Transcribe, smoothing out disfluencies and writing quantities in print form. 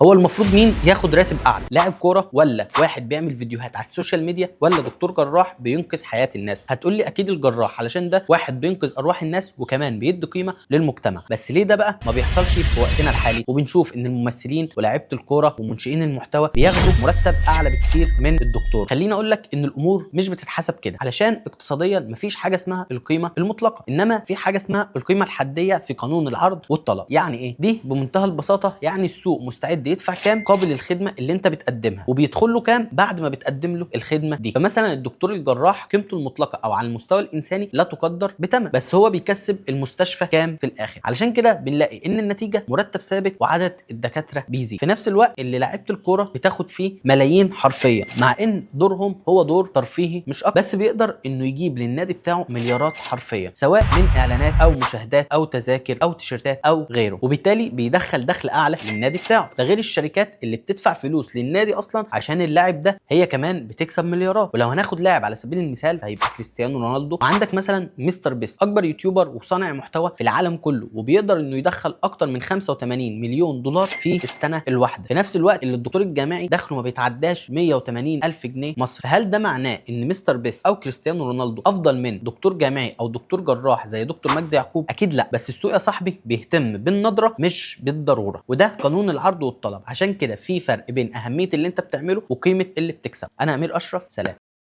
هو المفروض مين ياخد راتب اعلى، لاعب كورة ولا واحد بيعمل فيديوهات على ال social media ولا دكتور جراح بينقذ حياة الناس؟ هتقول لي اكيد الجراح، علشان ده واحد بينقذ ارواح الناس وكمان بيدي قيمة للمجتمع. بس ليه ده بقى ما بيحصلش في وقتنا الحالي؟ وبنشوف ان الممثلين ولاعيبه الكورة ومنشئين المحتوى بياخدوا مرتب اعلى بكتير من الدكتور. خليني اقول لك ان الامور مش بتتحسب كده، علشان اقتصاديا مفيش حاجة اسمها القيمة المطلقة، انما في حاجة اسمها القيمة الحدية في قانون العرض والطلب. يعني ايه دي؟ بمنتهى البساطة يعني السوق مستعد يدفع كام قابل الخدمة اللي انت بتقدمها، وبيدخل له كام بعد ما بتقدم له الخدمة دي. فمثلا الدكتور الجراح قيمته المطلقة او على المستوى الانساني لا تقدر بثمن، بس هو بيكسب المستشفى كام في الاخر. علشان كده بنلاقي ان النتيجة مرتب ثابت وعدد الدكاترة بيزيد، في نفس الوقت اللي لعيبة الكورة بتاخد فيه ملايين حرفيا، مع ان دورهم هو دور ترفيهي مش اكتر، بس بيقدر انه يجيب للنادي بتاعه مليارات حرفيا، سواء من اعلانات او مشاهدات او تذاكر او تيشيرتات او غيره، وبالتالي بيدخل دخل اعلى للنادي بتاعه. ده غير الشركات اللي بتدفع فلوس للنادي اصلا عشان اللاعب ده، هي كمان بتكسب مليارات. ولو هناخد لاعب على سبيل المثال هيبقى كريستيانو رونالدو. وعندك مثلا مستر بيست، اكبر YouTuber وصانع محتوى في العالم كله، وبيقدر انه يدخل اكتر من 85 مليون دولار في السنة الواحدة، في نفس الوقت اللي الدكتور الجامعي دخله ما بيتعداش 180 الف جنيه مصري. فهل ده معناه ان مستر بيست او كريستيانو رونالدو افضل من دكتور جامعي او دكتور جراح زي دكتور مجدي يعقوب؟ اكيد لا. بس السوق يا صاحبي بيهتم بالنظرة مش بالضرورة، وده قانون العرض والطلب. عشان كده في فرق بين اهمية اللي انت بتعمله وقيمه اللي بتكسبه. انا امير اشرف، سلام.